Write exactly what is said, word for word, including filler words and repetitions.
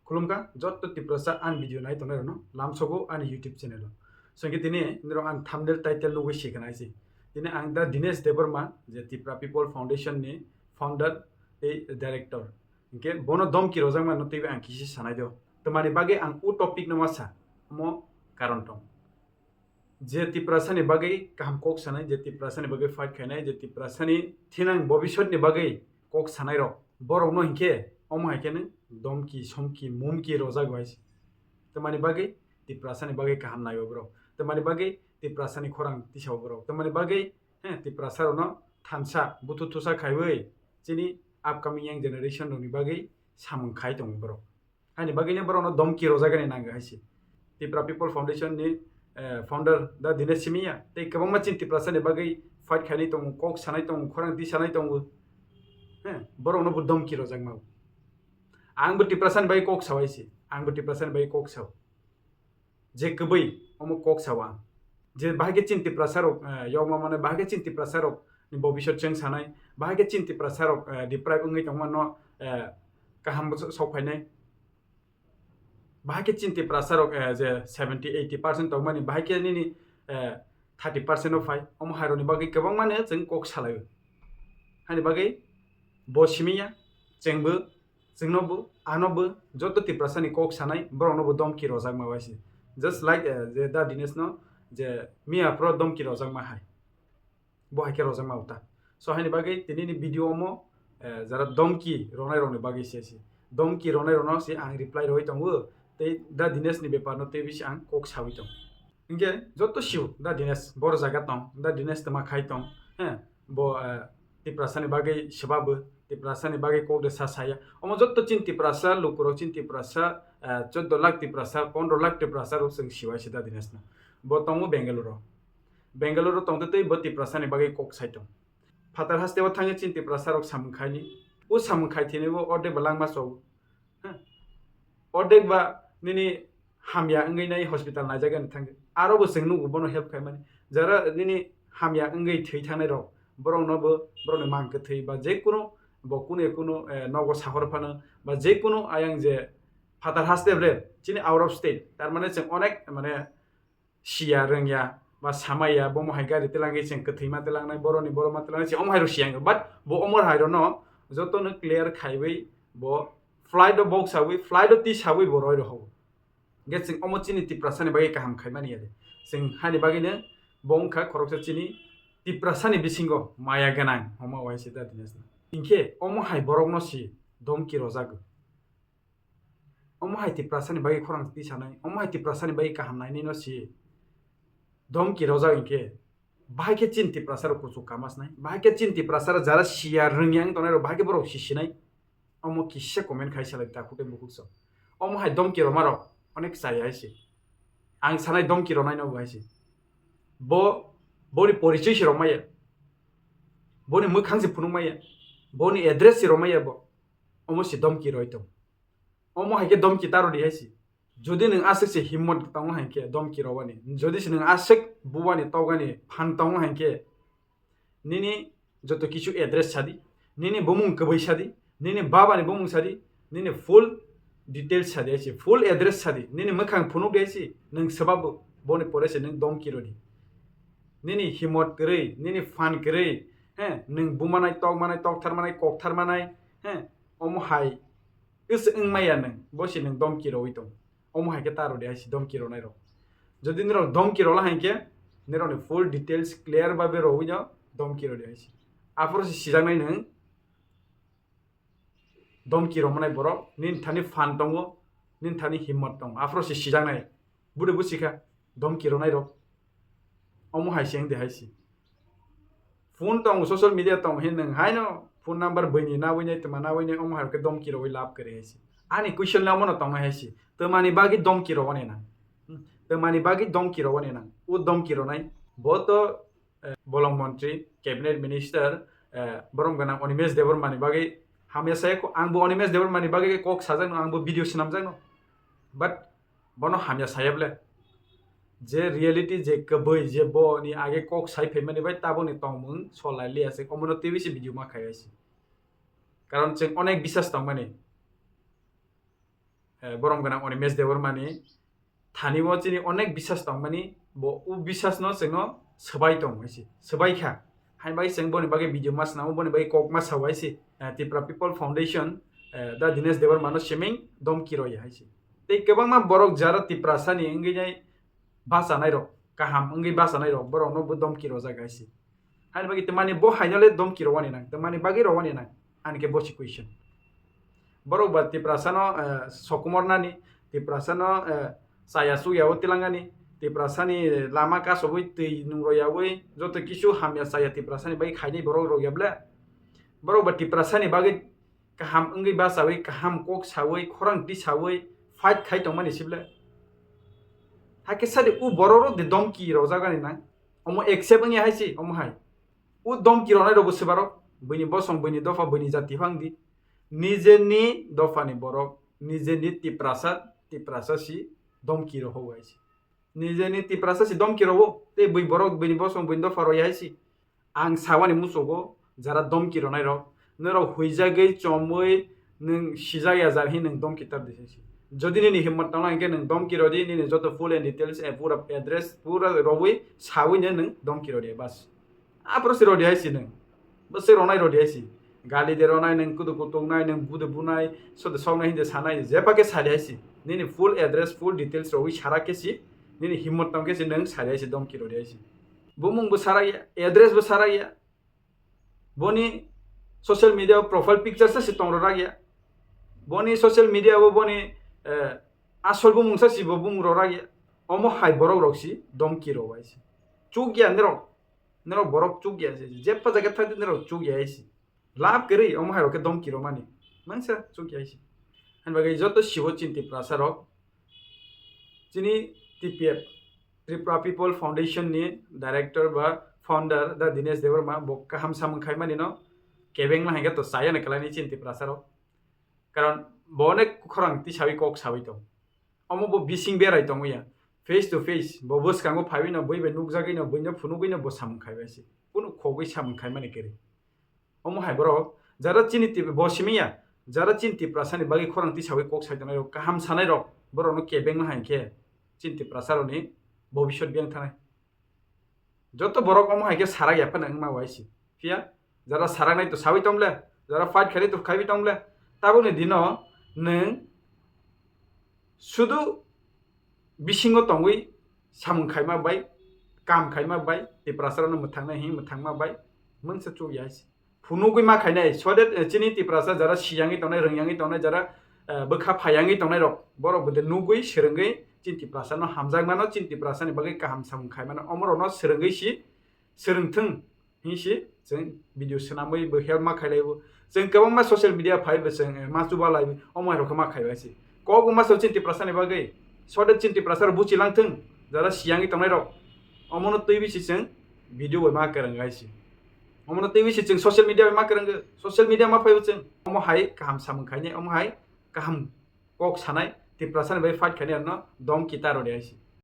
Khulumkha jotto Tiprasa ani video nai tongnai rokno lamsogo ani YouTube channel o. So hwnkhe tini norok ang thumbnail title nugwi sikha nai se. Tini ang da Dinesh Debbarma je Tipra People Foundation ni founder tei director. Hwnkhe bono domki rojakma no twiwi ang kisi sanai do. Tamani bagwi ang o topic no ma sa, omo karon tong. Je Tiprasani bagwi kaham kok sanai, je Tiprasani bagwi fight khainai, je Tiprasani thinang bobiswtni bagwi kok sanairok, borokno hinkhe omo hai kheno domki, somki, mumki rojak bai se. Tamani bagwi Tiprasani bagwi kaham nai o borok. Tamani bagwi Tiprasani khorang tisa o borok. Tamani bagwi, he, Tiprasarokno thansa, buthu thusa khaiwi chini upcoming young generation rokni bagwi samung khai tongo borok. Haini bagwino borokno domki rojagani nango hai se. Tipra People Foundation ni, eh, founder da Dinesh Simiya tei kwbangma chini Tiprasani bagwi fight khainai tongo, kok sanai tongo, khorang twi sanai tongo. He, borokno bo domki rojakma. Ang bo Tiprasani bagwi kok sao hai se. Ang bo Tiprasani bagwi kok sao. Je kwbwi omo kok sao ang. Je bahai khe chini Tiprasarok, eh, yokma mane bahai khe chini Tiprasarok ni bobiswt chwng sanai, bahai khe chini Tiprasarok, eh, deprive wngwi tongmano, eh, kaham sok phainai. Bahai khe chini Tiprasarok, eh, je seventy eighty percent tongmani, bahai khe nini, eh, thirty percent o phai. Omo hairokni bagwi kwbangmano chwng kok salaio. Haini bagwi bo simiya, chwngbo, chwngnobo, anobo, joto Tiprasani kok sanai, boroknobo domki rojakma bai se. Just like, eh, je da Dinesh no, je miya phuru domki rojakma hai. Bo hai khe rojakma uta. So haini bagwi tinini video omo, eh, jara domki ronai rokni bagwi se se. Domki ronai rokno se ang reply roi tongo, tei da Dinesh ni bepar no tei bisi ang kok sawi tongo. Hinkhe joto sio da Dinesh boro jaga tong, da Dinesh tama khai tong, he, bo, eh, Tiprasani bagwi swbabo, Tiprasani bagwi kok de sa saya. Omo joto chini Tiprasa lukurok, chini Tiprasa, eh, choddo lakh Tiprasa, pondro lakh Tiprasa rok chwng siwai se da Dinesh no. Bo tongo Bengaluru. Bengaluru tongtwi twi bo Tiprasani bagwi kok sai tong. Phatar haste o thangwi chini Tiprasa rok samung khaini. O samung khai thini bo ordek ba langma chao. Ha. Ordek ba nini hamya wngwi nai hospital naijagani thangwi. Aro bo chwng nugo bono help khaimani. Jara nini hamya wngwi thwi thangnai rok, borokno bo, borokni mang kwthwi ba je kunu bo kunu kunu, eh, nogo sahor phano ba je kunu ayang je phatar haste ble chini out of state. Tar mane chwng onek mane siya rwngya ba samaya, bomo hai gari telangwi chwng kwthwima telangnai, boroni boroma telangnai, chwng omo hai rw siya wngkha. But bo omo hai rwno jotono clear khaiwi bo flight o bok sawi, flight o twi sawi bo roi rw hogo. Hwnkhe chwng omo chini Tiprasani bagwi kaham khaimani ya de. Chwng hani bagwino bo wngkha khoroksa chini Tiprasani bisingo maya gwnang, omo waisa da Dinesh no. Hinkhe omo hai borokno si domki rojago. Omo hai Tiprasani bagwi khorang twi sanai, omo hai Tiprasani bagwi kaham nainai no si domki rojak hinkhe, bahai khe chini Tiprasarok kuchuk kama swnai, bahai khe chini Tiprasarok jara siya rwngya wng tongnai rok, bahai khe borok si sinai. Omo kisa comment khai salai ta khutui bukhuk sok. Omo hai domki roma rok onek chaya hai se. Ang sanai domki ronai no bo hai se. Bo, boni porichoi se romaya. Boni mwkhang se phunukmaya. Boni address se romaya bo. Omo se domki roi tong. Omo hai khe domki ta rw di hai se. Jodi nwng aswk se himmot tongo hai khe domki rwani. Jodi se nwng aswk buani togani phan tongo hai khe nini joto kichu address sadi, nini bumung kwbwi sadi, nini babani bumung sadi, nini full details sadi hai se, full address sadi, nini mwkhang phunuk di hai se, nwng swbabo boni pore se nwng domki rw di. Nini himmot kwrwi, nini phan kwrwi, he, nwng bumanai, tokmanai, toktharmanai, koktharmanai, he, omo hai Is wngmaya nwng, bo se nwng domki rwui tong. Omo hai khe ta rw di hai se domki rwnai rok. Jodi nirok domki rwla hai khe, nirokni full details clear babe rwui no domki rw di hai se. Aphuru se sijaknai nwng domki rwmani borok, nini thani phan tongo, nini thani himmot tongo. Aphuru se sijaknai. Bude busikha, domki rwnai rok. Omo hai se wng de hai se. Phone tong, social media tong, hin nwng haino phone number bwini nawui nai, tma nawui nai, omo hai khe domki rwui lab kwrwi hai se. Ani question le omono tongnai hai se. Twmani bagwi domki rwani nang. Hmm. Twmani bagwi domki rwani nang. O domki rwnai. Bo to, eh, bolong montri, cabinet minister, eh, borom gwnang Animesh Debbarma ni bagwi hamya saya ko, ang bo Animesh Debbarma ni bagwi kok sajak no, ang bo video swnamjak no. But bono hamya saya ble. Je reality, je kwbwi, je bo ni age kok sai phaimani bai taboni tongmung solai liya se, omono twiwi se video ma khai se. Karon chwng onek bisas tongmani. eh, borom gwnang Animesh Debbarma ni thani o chini onek bisas tongmani, bo o bisas no chwngno swbai tong hai se, swbai kha. Hai bai chwng boni bagwi video ma swnamo, boni bagwi kok ma sao hai se, eh, Tipra People Foundation, eh, da Dinesh Debbarma no siming domki rw ya hai se. Tei kwbangma borok jara Tiprasa ni wngwi nai bachanai rok, kaham wngwi bachanai rok, borok no bo domki rw jak hai se. Haini bagwi twmani bo haino le domki rwani nang, twmani bagwi rwani nang, ani khe bo se question. Borok ba Tiprasa no, eh, sokomor nani, Tiprasa no, eh, chaya chukya o tilangani, Tiprasa ni lama kasogwi twi nung rw yawi, joto kisu hamya chaya Tiprasa ni bagwi khainai borok rok ya ble. Borok ba Tiprasa ni bagwi kaham wngwi bachawi, kaham kok sawi, khorang tisawi fight khai tongmani sible. Hakhe sadi u borok rok de domki rw jagani nang. Omo accept wngya hai se, omo hai. U domki rwnai rokbo se borok, buini bosong, buini dopha, buini jati phang di. Nijeni dophani borok, nijeni Tiprasa, Tiprasa si domki rw hai se. Nijeni Tiprasa si domki rw, tei bui borok, buini bosong, buini dopha rw ya hai se. Ang sawani muchugo, jara domki rwnai rok, norok huijagwi, chomwi, nwng sijak ya jar hi nwng domki tar di hai se. Jodi nini himmat tongna hinkhe nwng domki rw di, nini joto full and details, eh, pura address, pura rwwi, sawi ne nwng domki rw di, bas. Aphuru se rw di hai se nwng. Bwswk rwnai rw di hai se. Gali de rwnai, nwng kudu kutungnai, nwng bude bunai, sode soknai hinde sanai, jepha khe sa di hai se. Nini full address, full details rwwi sara khe se, nini himmat tong khe se nwng sa di hai se, domki rw di hai se. Bumung bo sarak ya, address bo sarak ya. Boni social media o profile picture sa si tong rw rak ya. Boni social media o boni, eh, asol bumung sa si bo bumung rw rak ya. Omo hai borok rok si domki rw hai se. Chuk ya norok. Norok borok chuk ya se. Jepha jaga thak di norok chuk ya hai se. Lab kwrwi omo hai rok khe domki rw mani. Mangsa chuk ya hai se. Hani bagwi joto sibo chini Tiprasa rok. Chini T P F, Tripura People Foundation ni director ba founder da Dinesh Debbarma bo kaham samung khaimani no kebengma hai khe to chaya ni kwlaini chini Tiprasa rok. Karon bo onek khorang tisawi kok sawi tong. Omo bo bising berai tongo ya. Face to face, bo bwskango phaiwi no, bui bai nukjagwi no, buino phunugwi no bo samung khaibai se. Kunu khogwi samung khaimani kwrwi. Omo hai borok, jara chini tip-, bo simi ya, jara chini Tiprasa ni bagwi khorang tisawi kok sai tongnai rok, kaham sanai rok, borok no kebengma hai khe chini Tiprasa rok ni bobisot biyang thanai. Joto borok omo hai khe sarak ya phano wngma wai se. Phiya jara sarak nai to sawi tong le, jara fight khainai to khaiwi tong le. Tabukni dino nwng sudu bisingo tongwi samung khaima bai, kam khaima bai, Tiprasa rokno mwthangnai hwnwi mwthangma bai, mungsa chuk ya se. Phunugwi ma khainai, so that, eh, chini Tiprasa jara siyangwi tongnai, rwngyangwi tongnai, jara, eh, bwkha phayangwi tongnai rok, borok bo de nugwi, swrwngwi, chini Tiprasa no hamjakmano, chini Tiprasa ni bagwi kaham samung khaimano, omorokno swrwngwi si, swrwngthwng, hinsi, chwng video swnamwi bo help ma khailaibo. Chwng kwbangma social media phaibo chwng, eh, ma chubalaibo, omo hai rok khe ma khaibai se. Kok bo ma chini Tiprasa ni bagwi, so that chini Tiprasa rok buchi langthwng, jara siyangwi tongnai rok, omono twiwi si chwng video bai ma kwrwng gai se. Omono twiwi si chwng social media bai ma kwrwngwi, social media ma phaibo chwng. Omo hai kaham samung khainai, omo hai kaham kok sanai, Tiprasa ni bai fight khainai rokno domki ta rw di hai se.